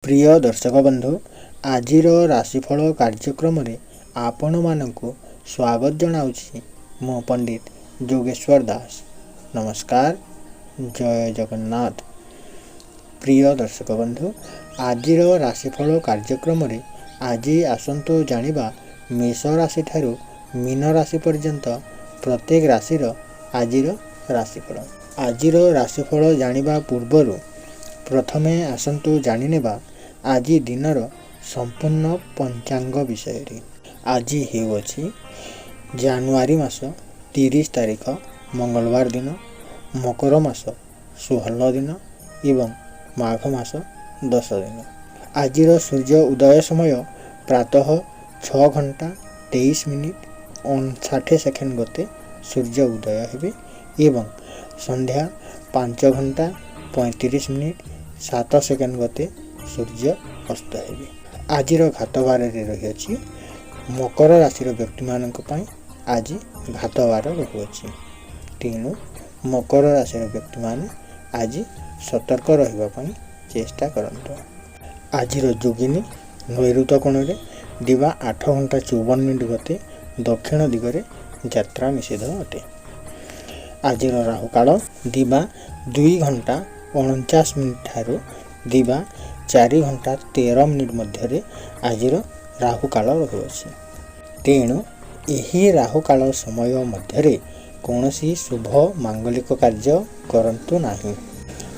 ପ୍ରିୟ ଦର୍ଶକ ବନ୍ଧୁ, ଆଜିର ରାଶିଫଳ କାର୍ଯ୍ୟକ୍ରମରେ ଆପଣମାନଙ୍କୁ ସ୍ୱାଗତ ଜଣାଉଛି ମୁଁ ପଣ୍ଡିତ ଯୋଗେଶ୍ୱର ଦାସ। ନମସ୍କାର, ଜୟ ଜଗନ୍ନାଥ। ପ୍ରିୟ ଦର୍ଶକ ବନ୍ଧୁ, ଆଜିର ରାଶିଫଳ କାର୍ଯ୍ୟକ୍ରମରେ ଆଜି ଆସନ୍ତୁ ଜାଣିବା ମେଷ ରାଶିଠାରୁ ମୀନ ରାଶି ପର୍ଯ୍ୟନ୍ତ ପ୍ରତ୍ୟେକ ରାଶିର ଆଜିର ରାଶିଫଳ। ଆଜିର ରାଶିଫଳ ଜାଣିବା ପୂର୍ବରୁ ପ୍ରଥମେ ଆସନ୍ତୁ ଜାଣିନେବା ଆଜି ଦିନର ସମ୍ପୂର୍ଣ୍ଣ ପଞ୍ଚାଙ୍ଗ ବିଷୟରେ। ଆଜି ହେଉଅଛି ଜାନୁଆରୀ ମାସ 30 ତାରିଖ, ମଙ୍ଗଳବାର ଦିନ, ମକର ମାସ 16 ଦିନ ଏବଂ ମାଘ ମାସ 10 ଦିନ। ଆଜିର ସୂର୍ଯ୍ୟ ଉଦୟ ସମୟ ପ୍ରାତଃ 6 ଘଣ୍ଟା 23 ମିନିଟ୍ 59 ସେକେଣ୍ଡ ଗତେ ସୂର୍ଯ୍ୟ ଉଦୟ ହେବେ ଏବଂ ସନ୍ଧ୍ୟା 5 ଘଣ୍ଟା 35 ମିନିଟ୍ 7 ସେକେଣ୍ଡ ଗତେ ସୂର୍ଯ୍ୟ ଅସ୍ତ ହେବେ। ଆଜିର ଘାତବାରରେ ରହିଅଛି, ମକର ରାଶିର ବ୍ୟକ୍ତିମାନଙ୍କ ପାଇଁ ଆଜି ଘାତବାର ରହୁଅଛି। ତେଣୁ ମକର ରାଶିର ବ୍ୟକ୍ତିମାନେ ଆଜି ସତର୍କ ରହିବା ପାଇଁ ଚେଷ୍ଟା କରନ୍ତୁ। ଆଜିର ଯୋଗିନୀ ନୈଋତ କୋଣରେ ଦିବା 8 ଘଣ୍ଟା 54 ମିନିଟ୍ ଗତେ ଦକ୍ଷିଣ ଦିଗରେ ଯାତ୍ରା ନିଷେଧ ଅଟେ। ଆଜିର ରାହୁକାଳ ଦିବା 2 ଘଣ୍ଟା 49 ମିନିଟ୍ ଠାରୁ ଦିବା 4 ଘଣ୍ଟା 13 ମିନିଟ୍ ମଧ୍ୟରେ ଆଜିର ରାହୁକାଳ ରହୁଅଛି। ତେଣୁ ଏହି ରାହୁକାଳ ସମୟ ମଧ୍ୟରେ କୌଣସି ଶୁଭ ମାଙ୍ଗଳିକ କାର୍ଯ୍ୟ କରନ୍ତୁ ନାହିଁ।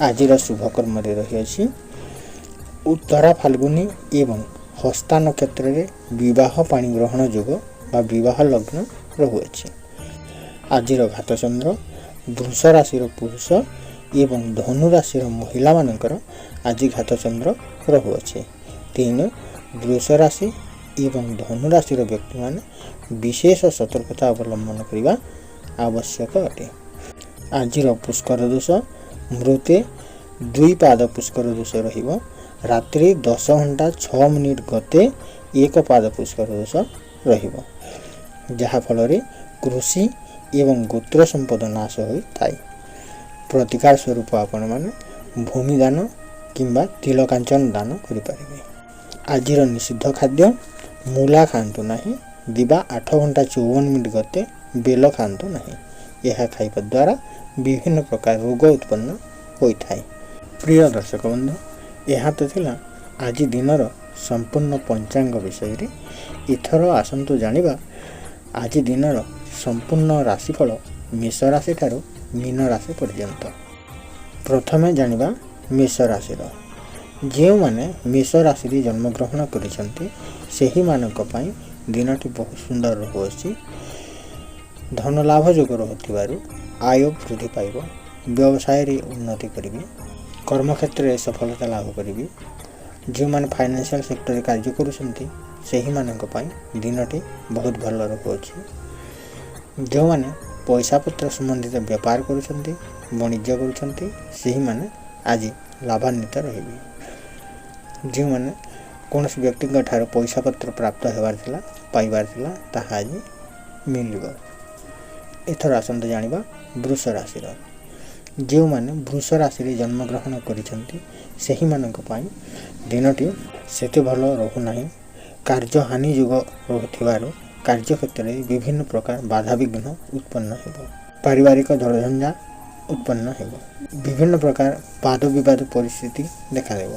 ଆଜିର ଶୁଭ କର୍ମରେ ରହିଅଛି, ଉତ୍ତରା ଫାଲ୍ଗୁନୀ ଏବଂ ହସ୍ତା ନକ୍ଷତ୍ରରେ ବିବାହ ପାଣି ଗ୍ରହଣ ଯୋଗ ବା ବିବାହ ଲଗ୍ନ ରହୁଅଛି। ଆଜିର ଘାତଚନ୍ଦ୍ର ବୃଷ ରାଶିର ପୁରୁଷ ଏବଂ ଧନୁ ରାଶିର ମହିଳାମାନଙ୍କର ଆଜି ଘାତଚନ୍ଦ୍ର ରହୁଅଛି। ତେଣୁ ବୃଷ ରାଶି ଏବଂ ଧନୁ ରାଶିର ବ୍ୟକ୍ତିମାନେ ବିଶେଷ ସତର୍କତା ଅବଲମ୍ବନ କରିବା ଆବଶ୍ୟକ ଅଟେ। ଆଜିର ପୁଷ୍କର ଦୋଷ ମୃତେ 2 ପାଦ ପୁଷ୍କର ଦୋଷ ରହିବ। ରାତ୍ରି 10 ଘଣ୍ଟା 6 ମିନିଟ୍ ଗତେ 1 ପାଦ ପୁଷ୍କର ଦୋଷ ରହିବ, ଯାହାଫଳରେ କୃଷି ଏବଂ ଗୋତ୍ର ସମ୍ପଦ ନାଶ ହୋଇଥାଏ। ପ୍ରତିକାର ସ୍ୱରୂପ ଆପଣମାନେ ଭୂମିଦାନ କିମ୍ବା ତିଳକାଞ୍ଚନ ଦାନ କରିପାରିବେ। ଆଜିର ନିଷିଦ୍ଧ ଖାଦ୍ୟ ମୂଳା ଖାଆନ୍ତୁ ନାହିଁ। ଦିବା 8 ଘଣ୍ଟା 54 ମିନିଟ୍ ଗତେ ବେଲ ଖାଆନ୍ତୁ ନାହିଁ। ଏହା ଖାଇବା ଦ୍ୱାରା ବିଭିନ୍ନ ପ୍ରକାର ରୋଗ ଉତ୍ପନ୍ନ ହୋଇଥାଏ। ପ୍ରିୟ ଦର୍ଶକ ବନ୍ଧୁ, ଏହା ତ ଥିଲା ଆଜି ଦିନର ସମ୍ପୂର୍ଣ୍ଣ ପଞ୍ଚାଙ୍ଗ ବିଷୟରେ। ଏଥର ଆସନ୍ତୁ ଜାଣିବା ଆଜି ଦିନର ସମ୍ପୂର୍ଣ୍ଣ ରାଶିଫଳ ମେଷ ରାଶିଠାରୁ ମୀନ ରାଶି ପର୍ଯ୍ୟନ୍ତ। ପ୍ରଥମେ ଜାଣିବା ମେଷ ରାଶିର। ଯେଉଁମାନେ ମେଷ ରାଶିରେ ଜନ୍ମଗ୍ରହଣ କରିଛନ୍ତି, ସେହିମାନଙ୍କ ପାଇଁ ଦିନଟି ବହୁତ ସୁନ୍ଦର ରହୁଅଛି। ଧନଲାଭ ଯୋଗ ରହୁଥିବାରୁ ଆୟ ବୃଦ୍ଧି ପାଇବ। ବ୍ୟବସାୟରେ ଉନ୍ନତି କରିବେ। କର୍ମକ୍ଷେତ୍ରରେ ସଫଳତା ଲାଭ କରିବେ। ଯେଉଁମାନେ ଫାଇନାନ୍ସିଆଲ ସେକ୍ଟରରେ କାର୍ଯ୍ୟ କରୁଛନ୍ତି, ସେହିମାନଙ୍କ ପାଇଁ ଦିନଟି ବହୁତ ଭଲ ରହୁଅଛି। ଯେଉଁମାନେ ପଇସା ପତ୍ର ସମ୍ବନ୍ଧିତ ବେପାର କରୁଛନ୍ତି, ବାଣିଜ୍ୟ କରୁଛନ୍ତି, ସେହିମାନେ ଆଜି ଲାଭାନ୍ୱିତ ରହିବେ। ଯେଉଁମାନେ କୌଣସି ବ୍ୟକ୍ତିଙ୍କ ଠାରୁ ପଇସା ପତ୍ର ପ୍ରାପ୍ତ ହେବାର ଥିଲା, ପାଇବାର ଥିଲା, ତାହା ଆଜି ମିଳିବ। ଏଥର ଆସନ୍ତୁ ଜାଣିବା ବୃଷ ରାଶିର। ଯେଉଁମାନେ ବୃଷ ରାଶିରେ ଜନ୍ମଗ୍ରହଣ କରିଛନ୍ତି, ସେହିମାନଙ୍କ ପାଇଁ ଦିନଟି ସେତେ ଭଲ ରହୁନାହିଁ। କାର୍ଯ୍ୟହାନି ଯୋଗ ରହୁଥିବାରୁ କାର୍ଯ୍ୟକ୍ଷେତ୍ରରେ ବିଭିନ୍ନ ପ୍ରକାର ବାଧାବିଘ୍ନ ଉତ୍ପନ୍ନ ହେବ। ପାରିବାରିକ ଝଡ଼ଝଞ୍ଜା ଉତ୍ପନ୍ନ ହେବ। ବିଭିନ୍ନ ପ୍ରକାର ବାଦ ବିବାଦ ପରିସ୍ଥିତି ଦେଖାଦେବ।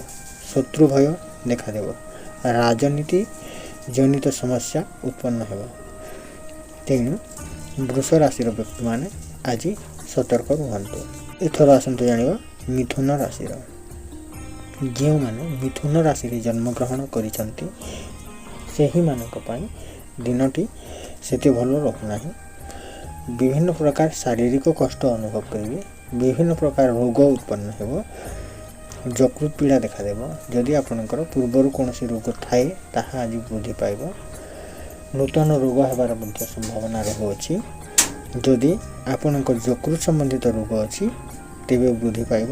ଶତ୍ରୁ ଭୟ ଦେଖାଦେବ। ରାଜନୀତି ଜନିତ ସମସ୍ୟା ଉତ୍ପନ୍ନ ହେବ। ତେଣୁ ବୃଷ ରାଶିର ବ୍ୟକ୍ତିମାନେ ଆଜି ସତର୍କ ରୁହନ୍ତୁ। ଏଥର ଆସନ୍ତୁ ଜାଣିବା ମିଥୁନ ରାଶିର। ଯେଉଁମାନେ ମିଥୁନ ରାଶିରେ ଜନ୍ମଗ୍ରହଣ କରିଛନ୍ତି, ସେହିମାନଙ୍କ ପାଇଁ ଦିନଟି ସେତେ ଭଲ ରହୁନାହିଁ। ବିଭିନ୍ନ ପ୍ରକାର ଶାରୀରିକ କଷ୍ଟ ଅନୁଭବ କରିବେ। ବିଭିନ୍ନ ପ୍ରକାର ରୋଗ ଉତ୍ପନ୍ନ ହେବ। ଯକୃତ ପୀଡ଼ା ଦେଖାଦେବ। ଯଦି ଆପଣଙ୍କର ପୂର୍ବରୁ କୌଣସି ରୋଗ ଥାଏ, ତାହା ଆଜି ବୃଦ୍ଧି ପାଇବ। ନୂତନ ରୋଗ ହେବାର ମଧ୍ୟ ସମ୍ଭାବନା ରହୁଅଛି। ଯଦି ଆପଣଙ୍କ ଯକୃତ ସମ୍ବନ୍ଧିତ ରୋଗ ଅଛି, ତେବେ ବୃଦ୍ଧି ପାଇବ।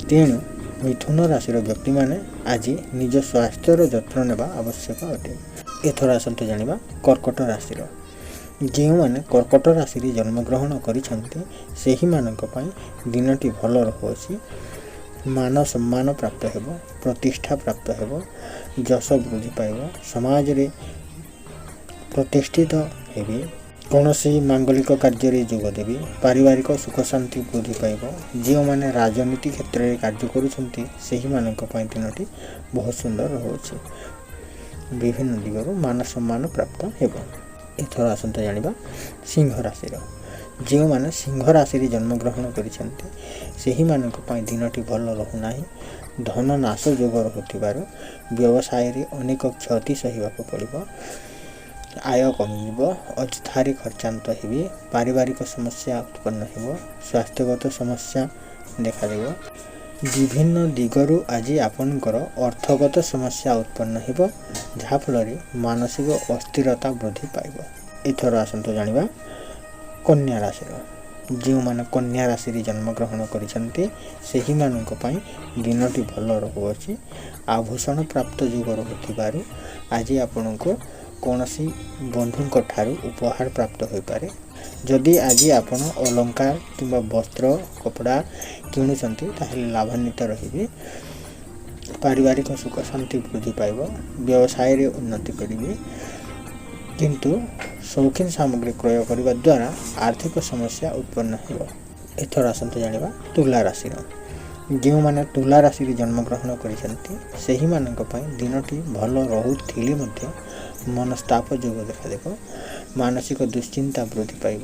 ତେଣୁ ମିଥୁନ ରାଶିର ବ୍ୟକ୍ତିମାନେ ଆଜି ନିଜ ସ୍ୱାସ୍ଥ୍ୟର ଯତ୍ନ ନେବା ଆବଶ୍ୟକ ଅଟେ। ଏଥର ଆସନ୍ତୁ ଜାଣିବା କର୍କଟ ରାଶିର। ଯେଉଁମାନେ କର୍କଟ ରାଶିରେ ଜନ୍ମଗ୍ରହଣ କରିଛନ୍ତି, ସେହିମାନଙ୍କ ପାଇଁ ଦିନଟି ଭଲ ରହୁଅଛି। ମାନ ସମ୍ମାନ ପ୍ରାପ୍ତ ହେବ, ପ୍ରତିଷ୍ଠା ପ୍ରାପ୍ତ ହେବ, ଯଶ ବୃଦ୍ଧି ପାଇବ, ସମାଜରେ ପ୍ରତିଷ୍ଠିତ ହେବେ, କୌଣସି ମାଙ୍ଗଳିକ କାର୍ଯ୍ୟରେ ଯୋଗ ଦେବେ, ପାରିବାରିକ ସୁଖ ଶାନ୍ତି ବୃଦ୍ଧି ପାଇବ। ଯେଉଁମାନେ ରାଜନୀତି କ୍ଷେତ୍ରରେ କାର୍ଯ୍ୟ କରୁଛନ୍ତି, ସେହିମାନଙ୍କ ପାଇଁ ଦିନଟି ବହୁତ ସୁନ୍ଦର ରହୁଅଛି। ବିଭିନ୍ନ ଦିଗରୁ ମାନ ସମ୍ମାନ ପ୍ରାପ୍ତ ହେବ। ଏଥର ଆସନ୍ତୁ ଜାଣିବା ସିଂହ ରାଶିର। ଯେଉଁମାନେ ସିଂହ ରାଶିରେ ଜନ୍ମଗ୍ରହଣ କରିଛନ୍ତି, ସେହିମାନଙ୍କ ପାଇଁ ଦିନଟି ଭଲ ରହୁନାହିଁ। ଧନ ନାଶ ଯୋଗ ରହୁଥିବାରୁ ବ୍ୟବସାୟରେ ଅନେକ କ୍ଷତି ସହିବାକୁ ପଡ଼ିବ, ଆୟ କମିଯିବ, ଅଯଥାରେ ଖର୍ଚ୍ଚାନ୍ତ ହେବେ, ପାରିବାରିକ ସମସ୍ୟା ଉତ୍ପନ୍ନ ହେବ, ସ୍ୱାସ୍ଥ୍ୟଗତ ସମସ୍ୟା ଦେଖାଦେବ। ବିଭିନ୍ନ ଦିଗରୁ ଆଜି ଆପଣଙ୍କର ଅର୍ଥଗତ ସମସ୍ୟା ଉତ୍ପନ୍ନ ହେବ, ଯାହାଫଳରେ ମାନସିକ ଅସ୍ଥିରତା ବୃଦ୍ଧି ପାଇବ। ଏଥର ଆସନ୍ତୁ ଜାଣିବା କନ୍ୟା ରାଶିର। ଯେଉଁମାନେ କନ୍ୟା ରାଶିରେ ଜନ୍ମଗ୍ରହଣ କରିଛନ୍ତି, ସେହିମାନଙ୍କ ପାଇଁ ଦିନଟି ଭଲ ରହୁଅଛି। ଆଭୂଷଣ ପ୍ରାପ୍ତ ଯୋଗ ରହୁଥିବାରୁ ଆଜି ଆପଣଙ୍କୁ କୌଣସି ବନ୍ଧୁଙ୍କ ଠାରୁ ଉପହାର ପ୍ରାପ୍ତ ହୋଇପାରେ। ଯଦି ଆଜି ଆପଣ ଅଳଙ୍କାର କିମ୍ବା ବସ୍ତ୍ର କପଡ଼ା କିଣୁଛନ୍ତି, ତାହେଲେ ଲାଭାନ୍ୱିତ ରହିବେ। ପାରିବାରିକ ସୁଖ ଶାନ୍ତି ବୃଦ୍ଧି ପାଇବ, ବ୍ୟବସାୟରେ ଉନ୍ନତି କରିବେ। କିନ୍ତୁ ଶୌଖିନ ସାମଗ୍ରୀ କ୍ରୟ କରିବା ଦ୍ୱାରା ଆର୍ଥିକ ସମସ୍ୟା ଉତ୍ପନ୍ନ ହେବ। ଏଥର ଆସନ୍ତୁ ଜାଣିବା ତୁଳା ରାଶିର। ଯେଉଁମାନେ ତୁଳା ରାଶିରେ ଜନ୍ମଗ୍ରହଣ କରିଛନ୍ତି, ସେହିମାନଙ୍କ ପାଇଁ ଦିନଟି ଭଲ ରହୁଥିଲେ ମଧ୍ୟ ମନସ୍ତାପ ଯୋଗ ଦେଖାଦେବ, ମାନସିକ ଦୁଶ୍ଚିନ୍ତା ବୃଦ୍ଧି ପାଇବ,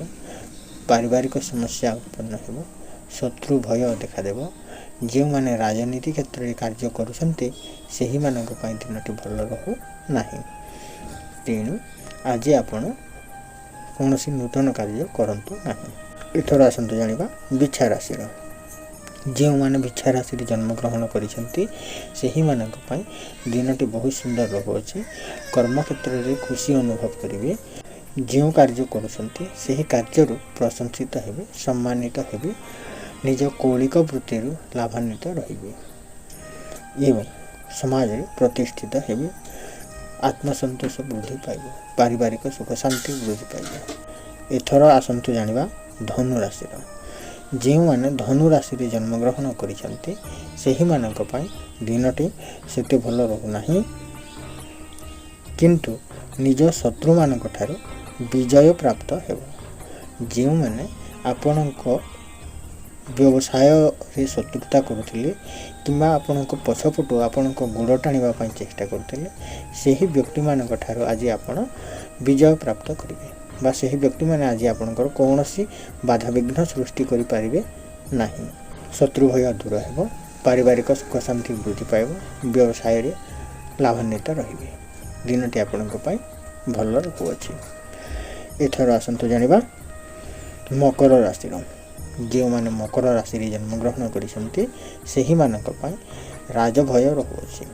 ପାରିବାରିକ ସମସ୍ୟା ଉତ୍ପନ୍ନ ହେବ, ଶତ୍ରୁ ଭୟ ଦେଖାଦେବ। ଯେଉଁମାନେ ରାଜନୀତି କ୍ଷେତ୍ରରେ କାର୍ଯ୍ୟ କରୁଛନ୍ତି, ସେହିମାନଙ୍କ ପାଇଁ ଦିନଟି ଭଲ ରହୁ ନାହିଁ। ତେଣୁ ଆଜି ଆପଣ କୌଣସି ନୂତନ କାର୍ଯ୍ୟ କରନ୍ତୁ ନାହିଁ। ଏଥର ଆସନ୍ତୁ ଜାଣିବା ବିଛା ରାଶିର। ଯେଉଁମାନେ ବିଛା ରାଶିରେ ଜନ୍ମଗ୍ରହଣ କରିଛନ୍ତି, ସେହିମାନଙ୍କ ପାଇଁ ଦିନଟି ବହୁତ ସୁନ୍ଦର ରହୁଅଛି। କର୍ମକ୍ଷେତ୍ରରେ ଖୁସି ଅନୁଭବ କରିବେ। ଯେଉଁ କାର୍ଯ୍ୟ କରୁଛନ୍ତି, ସେହି କାର୍ଯ୍ୟରୁ ପ୍ରଶଂସିତ ହେବେ, ସମ୍ମାନିତ ହେବେ, ନିଜ କୌଳିକ ବୃତ୍ତିରୁ ଲାଭାନ୍ୱିତ ରହିବେ ଏବଂ ସମାଜରେ ପ୍ରତିଷ୍ଠିତ ହେବେ। ଆତ୍ମସନ୍ତୋଷ ବୃଦ୍ଧି ପାଇବ, ପାରିବାରିକ ସୁଖ ଶାନ୍ତି ବୃଦ୍ଧି ପାଇବ। ଏଥର ଆସନ୍ତୁ ଜାଣିବା ଧନୁ ରାଶିର। ଯେଉଁମାନେ ଧନୁ ରାଶିରେ ଜନ୍ମଗ୍ରହଣ କରିଛନ୍ତି, ସେହିମାନଙ୍କ ପାଇଁ ଦିନଟି ସେତେ ଭଲ ରହୁନାହିଁ, କିନ୍ତୁ ନିଜ ଶତ୍ରୁମାନଙ୍କ ଠାରୁ ବିଜୟ ପ୍ରାପ୍ତ ହେବ। ଯେଉଁମାନେ ଆପଣଙ୍କ ବ୍ୟବସାୟରେ ଶତ୍ରୁତା କରୁଥିଲେ କିମ୍ବା ଆପଣଙ୍କ ପଛପଟୁ ଆପଣଙ୍କ ଗୋଡ଼ ଟାଣିବା ପାଇଁ ଚେଷ୍ଟା କରୁଥିଲେ, ସେହି ବ୍ୟକ୍ତିମାନଙ୍କ ଠାରୁ ଆଜି ଆପଣ ବିଜୟ ପ୍ରାପ୍ତ କରିବେ ବା ସେହି ବ୍ୟକ୍ତିମାନେ ଆଜି ଆପଣଙ୍କର କୌଣସି ବାଧାବିଘ୍ନ ସୃଷ୍ଟି କରିପାରିବେ ନାହିଁ। ଶତ୍ରୁ ଭୟ ଦୂର ହେବ, ପାରିବାରିକ ସୁଖ ଶାନ୍ତି ବୃଦ୍ଧି ପାଇବ, ବ୍ୟବସାୟରେ ଲାଭାନ୍ୱିତ ରହିବେ। ଦିନଟି ଆପଣଙ୍କ ପାଇଁ ଭଲ ରହୁଅଛି। ଏଥର ଆସନ୍ତୁ ଜାଣିବା ମକର ରାଶିର। ଯେଉଁମାନେ ମକର ରାଶିରେ ଜନ୍ମଗ୍ରହଣ କରିଛନ୍ତି, ସେହିମାନଙ୍କ ପାଇଁ ରାଜଭୟ ରହୁଅଛି।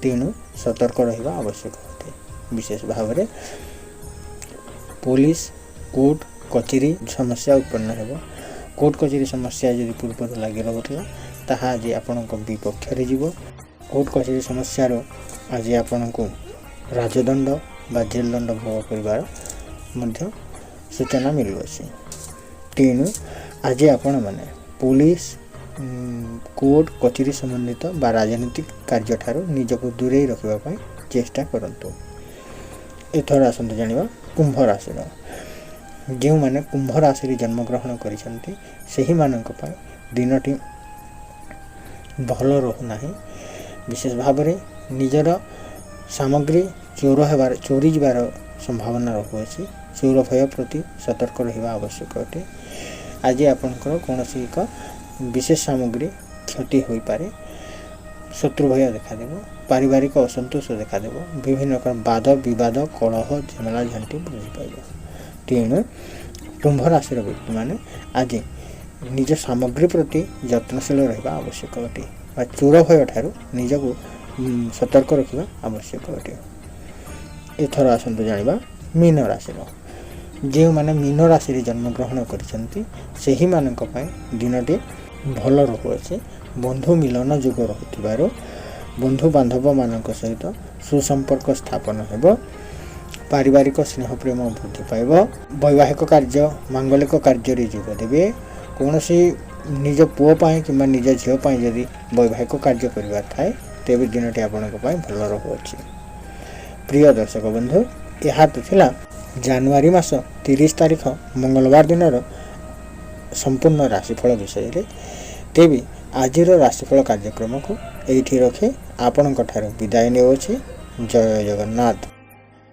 ତେଣୁ ସତର୍କ ରହିବା ଆବଶ୍ୟକ ଅଟେ। ବିଶେଷ ଭାବରେ ପୋଲିସ, କୋର୍ଟ କଚେରୀ ସମସ୍ୟା ଉତ୍ପନ୍ନ ହେବ। କୋର୍ଟ କଚେରୀ ସମସ୍ୟା ଯଦି ପୂର୍ବରୁ ଲାଗି ରହୁଥିଲା, ତାହା ଆଜି ଆପଣଙ୍କ ବିପକ୍ଷରେ ଯିବ। କୋର୍ଟ କଚେରୀ ସମସ୍ୟାରୁ ଆଜି ଆପଣଙ୍କୁ ରାଜଦଣ୍ଡ ବା ଜେଲ ଦଣ୍ଡ ଭୋଗ କରିବାର ମଧ୍ୟ ସୂଚନା ମିଳୁଅଛି। ତେଣୁ ଆଜି ଆପଣମାନେ ପୋଲିସ, କୋର୍ଟ କଚେରୀ ସମ୍ବନ୍ଧିତ ବା ରାଜନୈତିକ କାର୍ଯ୍ୟଠାରୁ ନିଜକୁ ଦୂରେଇ ରଖିବା ପାଇଁ ଚେଷ୍ଟା କରନ୍ତୁ। ଏଥର ଆସନ୍ତୁ ଜାଣିବା କୁମ୍ଭ ରାଶିର। ଯେଉଁମାନେ କୁମ୍ଭ ରାଶିରେ ଜନ୍ମଗ୍ରହଣ କରିଛନ୍ତି, ସେହିମାନଙ୍କ ପାଇଁ ଦିନଟି ଭଲ ରହୁନାହିଁ। ବିଶେଷ ଭାବରେ ନିଜର ସାମଗ୍ରୀ ଚୋର ହେବାର, ଚୋରି ଯିବାର ସମ୍ଭାବନା ରହୁଅଛି। ଚୋର ଭୟ ପ୍ରତି ସତର୍କ ରହିବା ଆବଶ୍ୟକ ଅଟେ। ଆଜି ଆପଣଙ୍କର କୌଣସି ଏକ ବିଶେଷ ସାମଗ୍ରୀ କ୍ଷତି ହୋଇପାରେ। ଶତ୍ରୁ ଭୟ ଦେଖାଦେବ, ପାରିବାରିକ ଅସନ୍ତୋଷ ଦେଖାଦେବ, ବିଭିନ୍ନ ପ୍ରକାର ବାଦ ବିବାଦ, କଳହ, ଝାମେଲା ଝାଣ୍ଟି ବୃଦ୍ଧି ପାଇବ। ତେଣୁ କୁମ୍ଭ ରାଶିର ବ୍ୟକ୍ତିମାନେ ଆଜି ନିଜ ସାମଗ୍ରୀ ପ୍ରତି ଯତ୍ନଶୀଳ ରହିବା ଆବଶ୍ୟକ ଅଟେ ବା ଚୋର ଭୟ ଠାରୁ ନିଜକୁ ସତର୍କ ରଖିବା ଆବଶ୍ୟକ ଅଟେ। ଏଥର ଆସନ୍ତୁ ଜାଣିବା ମୀନ ରାଶିର। ଯେଉଁମାନେ ମୀନ ରାଶିରେ ଜନ୍ମଗ୍ରହଣ କରିଛନ୍ତି, ସେହିମାନଙ୍କ ପାଇଁ ଦିନଟି ଭଲ ରହୁଅଛି। ବନ୍ଧୁ ମିଳନ ଯୋଗ ରହୁଥିବାରୁ ବନ୍ଧୁବାନ୍ଧବମାନଙ୍କ ସହିତ ସୁସମ୍ପର୍କ ସ୍ଥାପନ ହେବ, ପାରିବାରିକ ସ୍ନେହ ପ୍ରେମ ବୃଦ୍ଧି ପାଇବ, ବୈବାହିକ କାର୍ଯ୍ୟ, ମାଙ୍ଗଳିକ କାର୍ଯ୍ୟରେ ଯୋଗ ଦେବେ। କୌଣସି ନିଜ ପୁଅ ପାଇଁ କିମ୍ବା ନିଜ ଝିଅ ପାଇଁ ଯଦି ବୈବାହିକ କାର୍ଯ୍ୟ କରିବାର ଥାଏ, ତେବେ ଦିନଟି ଆପଣଙ୍କ ପାଇଁ ଭଲ ରହୁଅଛି। ପ୍ରିୟ ଦର୍ଶକ ବନ୍ଧୁ, ଏହା ତ ଥିଲା ଜାନୁଆରୀ ମାସ 30 ତାରିଖ ମଙ୍ଗଳବାର ଦିନର ସମ୍ପୂର୍ଣ୍ଣ ରାଶିଫଳ ବିଷୟରେ। ତେବେ ଆଜିର ରାଶିଫଳ କାର୍ଯ୍ୟକ୍ରମକୁ ଏଇଠି ରଖି ଆପଣଙ୍କ ଠାରୁ ବିଦାୟ ନେଉଅଛି। ଜୟ ଜଗନ୍ନାଥ।